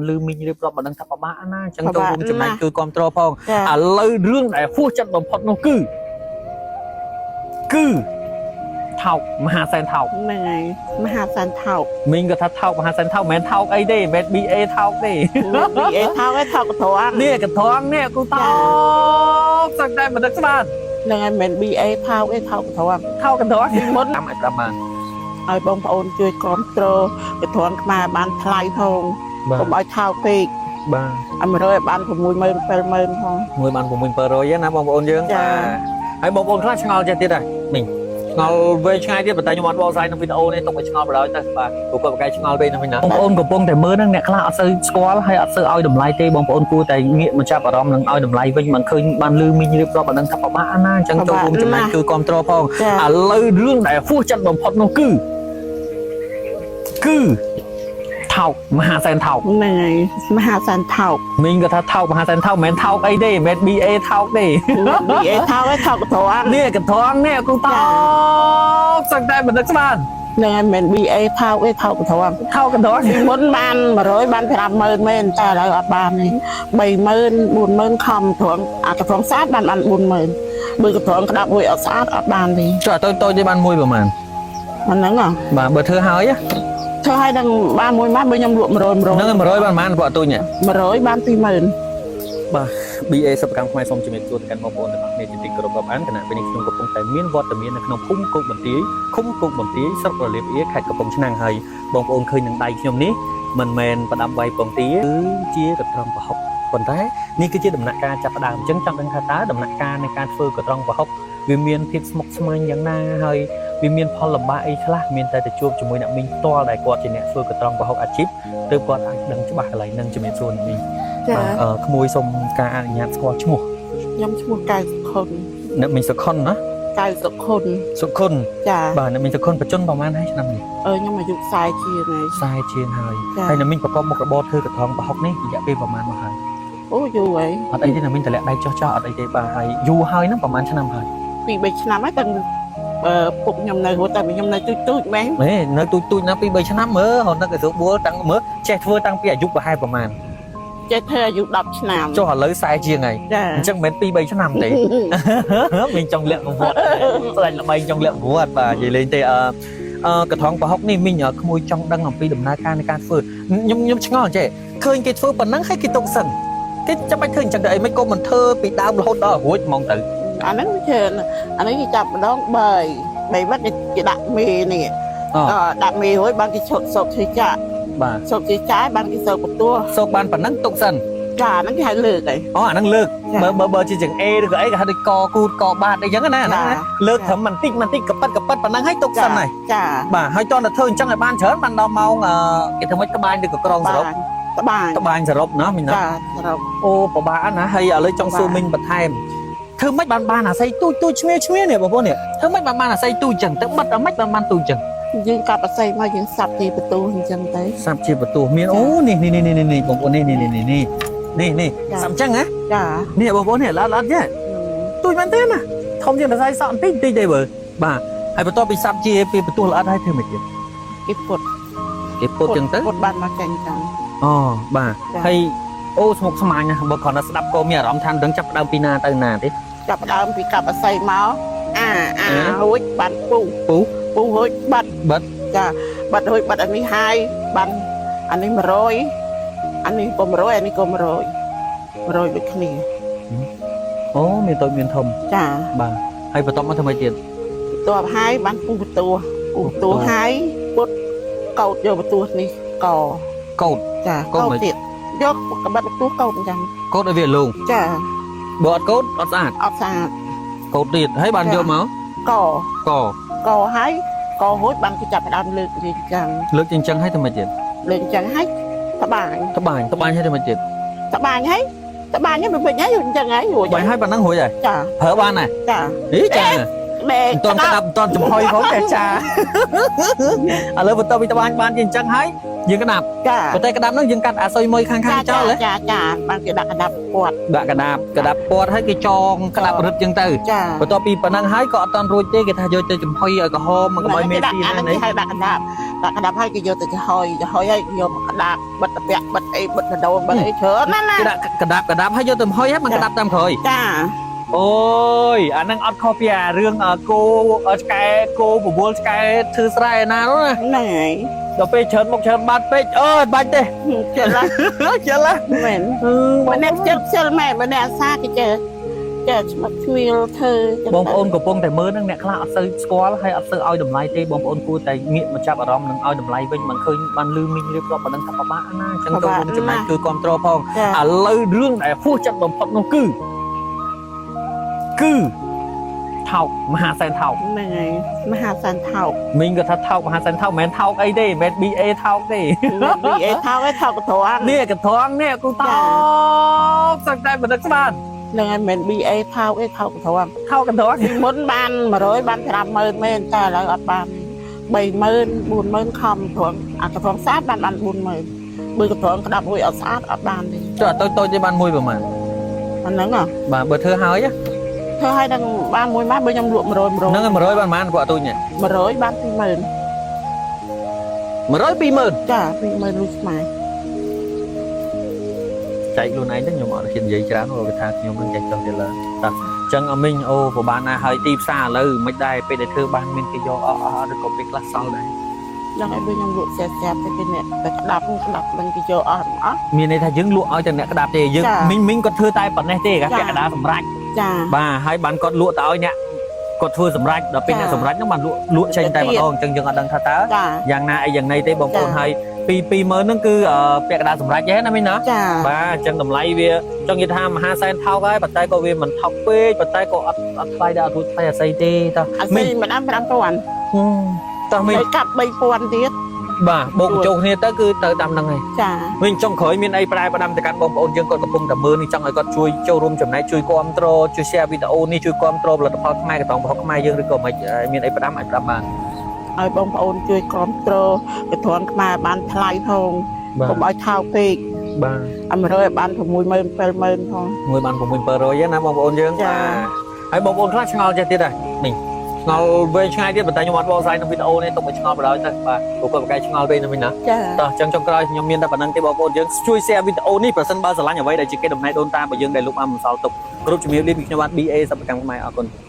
ឮមីងរៀបរាប់មិនដឹងថាពិបាកណាអញ្ចឹងចូលរួមចំណែកជួយគ្រប់គ្រងផង ចា ឥឡូវរឿងដែលហួសចិត្តបំផុតនោះគឺថោកមហាសែនថោក ហ្នឹងហើយមហាសែនថោក មីងក៏ថាថោកមហាសែនថោកមិនមែនថោកអីទេមិនមែន BA ថោកទេ ពីអេថោកឯថោកកត្រង នេះកត្រងនេះគូថោកសឹងតែមិនដឹកស្មាន ហ្នឹងហើយមិនមែន BA ថោកឯថោកកត្រង ថោកកត្រងពីមុនតាមឲ្យប្រាប់បាន ឲ្យបងប្អូនជួយគ្រប់គ្រងកត្រងខ្មែរបានថ្លៃផង បាទ កុំឲ្យថោកពេក បាទ ឲ្យ100ឲ្យបាន60000 70000ផង មួយបាន6 700ណាបងប្អូនយើង ចា ហើយបងប្អូនខ្លះឆ្ងល់ចេះទៀតហើយមីងឆ្ងល់វែងឆ្ងាយទៀតប៉ុន្តែខ្ញុំអត់បកស្រាយក្នុងវីដេអូនេះទុកឲ្យឆ្ងល់បណ្ដោយទៅបាទព្រោះគាត់ប្រកែកឆ្ងល់ពេកហ្នឹងវិញណាបងប្អូនកំពុងតែមើលហ្នឹងអ្នកខ្លះអត់សូវស្គាល់ហើយអត់សូវឲ្យតម្លៃទេបងប្អូនគួរតែងាកមកចាប់អារម្មណ៍និងឲ្យតម្លៃវិញមិនឃើញបានលឺមីងរៀបរាប់អាហ្នឹងថាពិបាកណាអញ្ចឹងចូលរួមចំណែកជួយគ្រប់គ្រងផង ចា ឥឡូវរឿងដែលហួសចិត្តបំផុតនោះគឺថោកមហាសែនថោក ហ្នឹងហើយមហាសែនថោក មីងក៏ថាថោកមហាសែនថោកមិនមែនថោកអីទេមិនមែន BA ថោកទេ BA ថោកឯថោកកត្រង នេះកត្រងនេះគូថោកសឹងតែមិននឹកស្មាន ហ្នឹងហើយមិនមែន BA ថោកឯថោកកត្រង ថោកកត្រង ពីមុនបាន100បាន50000មែនតែឥឡូវអត់បានទេ30000 40000ខំត្រង់អាកត្រងស្អាតបានបាន40000បើកត្រងក្តាប់មួយអត់ស្អាតអត់បានទេ ចុះតូចតូចទេបានមួយប្រហែល អាហ្នឹងហ៎ បាទបើធ្វើហើយ ធ្វើឲ្យដឹងបានមួយម៉ាត់បើខ្ញុំលក់100 100 ហ្នឹង100បានប្រហែលពួកតូចនេះ 100បាន20000 បាទ BA សិប្បកម្មខ្មែរសូមជំរាបសួរទៅកាន់បងប្អូនទាំងអស់គ្នាជាទីគោរពរាប់អានខណៈពេលនេះខ្ញុំកំពុងតែមានវត្តមាននៅក្នុងភូមិគោកបន្ទាយឃុំគោកបន្ទាយស្រុករលាបអៀខេត្តកំពង់ឆ្នាំងហើយបងប្អូនឃើញនឹងដៃខ្ញុំនេះមិនមែនប្រដាប់វាយពងទាគឺជាកត្រង់ប្រហុកប៉ុន្តែនេះគឺជាដំណាក់កាលចាប់ផ្ដើមអញ្ចឹងចង់ដឹងថាតើដំណាក់កាលនៃការធ្វើកត្រង់ប្រហុកវាមានភាពស្មុគស្មាញយ៉ាងណាហើយវាមានផលលំបាកអីខ្លះមានតែទៅជួបជាមួយអ្នកមីងផ្ទាល់ដែលគាត់ជាអ្នកធ្វើកត្រង់ប្រហុកអាជីពទើបគាត់អាចដឹងច្បាស់កន្លែងហ្នឹងជំរាបសួរអ្នកមីង ចា បាទក្មួយសូមការអនុញ្ញាតស្គាល់ឈ្មោះ ខ្ញុំឈ្មោះកៅសុខុន អ្នកមីងសុខុនណា កៅសុខុន សុខុន ចា បាទអ្នកមីងសុខុនបច្ចុប្បន្នប្រហែលហើយឆ្នាំនេះ អឺខ្ញុំអាយុ40ជាងហើយ 40ជាងហើយ ចា ហើយអ្នកមីងប្រកបមុខរបរធ្វើកថងប្រហុកនេះរយៈពេលប្រហែលមកហើយ អូយូរហើយ អត់អីទេអ្នកមីងតម្លាក់ដៃចុះចោះអត់អីទេបាទហើយយូរហើយហ្នឹងប្រហែលឆ្នាំហើយ ពី3ឆ្នាំហើយតាំងអឺពុកខ្ញុំនៅរត់តែខ្ញុំនៅទូចទូចមែន ហេនៅទូចទូចណា2 3ឆ្នាំមើលរនឹកឲ្យស្រួលបួលតាំងមើលចេះធ្វើតាំងពីអាយុប្រហែលប្រហែល ចេះធ្វើអាយុ10ឆ្នាំ ចុះឥឡូវ40ជាងហើយ ចា អញ្ចឹងមិនមែន2 3ឆ្នាំទេ មីងចង់លាក់កង្វត្តស្ដេចល្បីចង់លាក់កង្វត្តបាទនិយាយលេងទេអឺអឺកថងប្រហុកនេះមីងក្មួយចង់ដឹងអំពីដំណើរការនៃការធ្វើខ្ញុំឆ្ងល់ចេះឃើញគេធ្វើប៉ុណ្ណឹងហើយគេទុកសិនគេចាំបាច់ធ្វើអញ្ចឹងទៅអីមិនក៏មិនធ្វើពីដើមរហូតដល់រួចហ្មងទៅ អាហ្នឹងវាច្រើនអានេះគេចាប់ម្ដង3 3វត្តគេដាក់មេនេះ អូ អដាក់មេរួចបានគេឈប់សោកឈើចាក់ បាទ សោកឈើចាក់បានគេសោកបន្ទោះ សោកបានប៉ុណ្ណឹងទុកសិន ចាអាហ្នឹងគេហៅលើកហើយ អូអាហ្នឹងលើក ចា បើបើបើជាចង្អេឬក៏អីគេហៅដូចកគូតកបាតអីចឹងណាអាហ្នឹងណាលើកត្រឹមបន្តិចបន្តិចកប៉ិតកប៉ិតប៉ុណ្ណឹងហើយទុកសិនហើយ ចា បាទហើយតោះតែធ្វើអញ្ចឹងឲ្យបានច្រើនបានដល់ម៉ោងអឺគេធ្វើម៉េចត្បាញឬក៏ក្រងសរុប ត្បាញ ត្បាញសរុបណាមីងណា ចាសរុប អូពិបាកណាស់ហើយឥឡូវចង់សួរ ពិបាក មីងបន្ថែមធ្វើម៉េចបានបានអាស័យទូចទូចឈ្មៀលឈ្មៀលនេះបងប្អូននេះធ្វើម៉េចបានបានអាស័យទូចចឹងទៅបិទអាម៉េចបានបានទូចចឹង យើងកាប់អស័យមកយើងសាប់ទីបន្ទោះអញ្ចឹងទៅ សាប់ជាបន្ទោះមានអូនេះនេះនេះនេះនេះបងប្អូននេះនេះនេះនេះនេះនេះសាប់ចឹងហ៎ ចា នេះបងប្អូននេះល្អល្អចេះទូចមែនទេណាធំជាងអាស័យសក់បន្តិចបន្តិចទេបើបាទហើយបន្ទាប់ពីសាប់ជាពីបន្ទោះល្អហើយធ្វើម៉េចទៀត គេពុត គេពុតចឹងទៅ ពុតបានមកចេញចឹង អូបាទ ចា ហើយអូស្មុកស្មាញណាស់បើគ្រាន់តែស្ដាប់ក៏មានអារម្មណ៍ថាមិនដឹងចាប់ផ្ដើមពីណាទៅណាទេ ចាប់ផ្ដើមពីកាប់អស័យមកអាអារួចបានពុះ ពុះ ពុះរួចបាត់ បិទ ចាបាត់រួចបាត់អានេះហើយបានអានេះ100អានេះក៏100អានេះក៏100 100ដូចគ្នា អូមានតូចមានធំ ចា បាទហើយបន្ទាប់មកធ្វើម៉េចទៀត បន្ទាប់ហើយបានពុះបន្ទោះពុះបន្ទោះហើយពុតកោតយកបន្ទោះនេះក កោត ចា កោតមិន កោតទៀតយកកបាត់បន្ទោះកោតអញ្ចឹង កោតឲ្យវាលង ចា បើអត់កោតអត់ស្អាត អត់ស្អាត កោតទៀតហើយបានយកមក ក ក កហើយករួចបានគេចាប់ផ្ដើមលើកវាអញ្ចឹង លើកជាអញ្ចឹងហើយធ្វើម៉េចទៀត លើកអញ្ចឹងហើយត្បាញ ត្បាញត្បាញហើយធ្វើម៉េចទៀត ត្បាញហើយត្បាញហើយវាវិញហើយអញ្ចឹងហើយរួច ត្បាញហើយប៉ុណ្ណឹងរួចហើយ ចា ប្រើបានហើយ ចា ហីចា បែក មិនទាន់ក្តាប់មិនទាន់ចំហុយផងតែចាឥឡូវបន្ទាប់ពីត្បាញបានជាអញ្ចឹងហើយយើងក្តាប់ ចា ប៉ុន្តែក្តាប់ហ្នឹងយើងកាត់អាសុយមួយខាងខាងចោលហ៎ ចាចាបានគេដាក់កណ្ដាប់ពាត់ ដាក់ក្តាប់ក្តាប់ពាត់ហើយគេចងក្តាប់រឹតចឹងទៅ ចា បន្ទាប់ពីប៉ុណ្ណឹងហើយក៏អត់ទាន់រួចទេគេថាយកទៅចំហុយឲ្យក្រហមមកកុំឲ្យមេ គេដាក់ ស៊ីណានេះ អាហ្នឹងគេហៅដាក់កណ្ដាប់ ដាក់ក្តាប់ហើយគេយកទៅចំហុយចំហុយហើយយកមកក្តាប់បិទតាពាក់បិទអីបិទកដោបិទអីច្រើនណាស់ណា គេដាក់ក្តាប់ក្តាប់ហើយយកទៅហុយហើយมันក្តាប់តាមក្រោយ ចា អូយអាហ្នឹងអត់ខុសពីអារឿងគោឆ្កែគោបបួលឆ្កែធ្វើស្រែណានោះណា ហ្នឹងហើយ ដល់ពេលច្រើនមកច្រើនបាត់ពេកអើយបាច់ទេ ចិត្តឡា ចិត្តឡា មែនម្នាក់ចិត្តខ្ជិលមែនម្នាក់អាសាគេចេះចេះស្មឹកស្មៀលធ្វើចឹង បងប្អូនកំពុងតែមើលហ្នឹងអ្នកខ្លះអត់សូវស្គាល់ហើយអត់សូវឲ្យតម្លៃទេបងប្អូនគួរតែងាកមកចាប់អារម្មណ៍និងឲ្យតម្លៃវិញមិនឃើញបានលឺមីងរៀបរាប់ប៉ុណ្ណឹងថាពិបាកណាស់អញ្ចឹងចូលរួមចំណែកជួយគ្រប់គ្រងផង ចា ឥឡូវរឿងដែលហួសចិត្តបំផុតនោះគឺថោកមហាសែនថោក ហ្នឹងហើយមហាសែនថោក មីងក៏ថាថោកមហាសែនថោកមិនមែនថោកអីទេមិនមែន BA ថោកទេ ពីអីថោកឯងថោកកត្រង នេះកត្រងនេះគូតោកសឹងតែមិននឹកស្មាន ហ្នឹងហើយមិនមែន BA ថោកឯងថោកកត្រង ថោកកត្រង ពីមុនបាន100បាន50000មែនតែឥឡូវអត់បាន30000 40000ខំត្រង់អាកត្រងស្អាតបានបាន40000បើកត្រងក្តាប់រួចអត់ស្អាតអត់បានទេ ចុះតូចតូចទេបានមួយប្រហែល អាហ្នឹងហ៎ បាទបើធ្វើហើយ ធ្វើឲ្យដល់បានមួយម៉ាស់បើខ្ញុំលក់100 100 ហ្នឹង100បានប៉ុន្មានពួកអទូចនេះ 100បាន20000 100 20000 ចា20000លុយខ្មែរ ចែកខ្លួនឯងទៅខ្ញុំអត់ហ៊ាននិយាយច្រើនព្រោះគេថាខ្ញុំនឹងចេះចោះទៀតឡើយតោះអញ្ចឹងអមីងអូប្រហែលណាហើយទីផ្សារឥឡូវមិនដែរពេលដែលធ្វើបានមានគេយកអស់អស់ឬក៏ពេលខ្លះសល់ដែរ ហ្នឹងហើយបើខ្ញុំលក់ស្រាប់ស្រាប់ទៅគេអ្នកតែក្តាប់ក្តាប់នឹងគេយកអស់អស់ មានន័យថាយើងលក់ឲ្យតែអ្នកក្តាប់ទេយើង ចា មីងមីងគាត់ធ្វើតែប៉ុណ្ណេះទេគេ ចា ពាក់កណ្ដាលសម្រាប់ ចា បាទហើយបានគាត់លក់ទៅឲ្យអ្នកគាត់ធ្វើសម្រាប់ដល់ពេល ចា អ្នកសម្រាប់ហ្នឹងបានលក់លក់ចេញតែម្ដងអញ្ចឹងយើងអត់ដឹងថាតើ ចា យ៉ាងណាអីយ៉ាងណីទេបងប្អូន ចា ហើយពី20000ហ្នឹងគឺពាក់កណ្ដាលសម្រាប់ទេណាមីងណា ចា បាទអញ្ចឹងតម្លៃវាចង់និយាយថាមហាសែនថោកហើយប៉ុន្តែក៏វាមិនថោកពេកប៉ុន្តែក៏អត់អត់ថ្លៃដែរអត់រួចថ្លៃអាស័យទេតោះ អា មីង ស៊ីម្ដង5000 តោះមីង ហើយកាប់3000ទៀត បាទបូកបញ្ចូលគ្នាទៅគឺទៅតាមហ្នឹងហើយ ចា វិញចុងក្រោយមានអីប្រែផ្ដាំទៅកាន់បងប្អូនយើងគាត់កំពុងតែមើលនេះចង់ឲ្យគាត់ជួយចូលរួមចំណែកជួយគាំទ្រជួយ share វីដេអូនេះជួយគាំទ្រផលិតផលខ្មែរកតងប្រហុកខ្មែរយើងឬក៏មិនមានអីផ្ដាំអាចផ្ដាំបាន ឲ្យបងប្អូនជួយគ្រប់គ្រងកត្រងខ្មែរបានថ្លៃផង បាទ កុំឲ្យថោកពេក បាទ ឲ្យ100ឲ្យបាន60000 70000ផង មួយបាន6 700ណាបងប្អូនយើង ចា ហើយបងប្អូនខ្លះឆ្ងល់ចេះទៀតដែរនេះឆ្ងល់វែងឆ្ងាយទៀតប៉ុន្តែខ្ញុំអត់បកស្រាយក្នុងវីដេអូនេះទុកឲ្យឆ្ងល់បណ្ដោយទៅបាទព្រោះគាត់ប្រកែកឆ្ងល់ពេកណាវិញណា ចា តោះអញ្ចឹងចុងក្រោយខ្ញុំមានតែប៉ុណ្្នឹងទេបងប្អូនយើងជួយ share វីដេអូនេះប្រសិនបើស្រឡាញ់អ្វីដែលជាគេដំណែកដូនតារបស់យើងដែលលោកបានបន្សល់ទុកគ្រប់ជំរាបលាពីខ្ញុំបាទ BA សិប្បកម្មខ្មែរអរគុណ។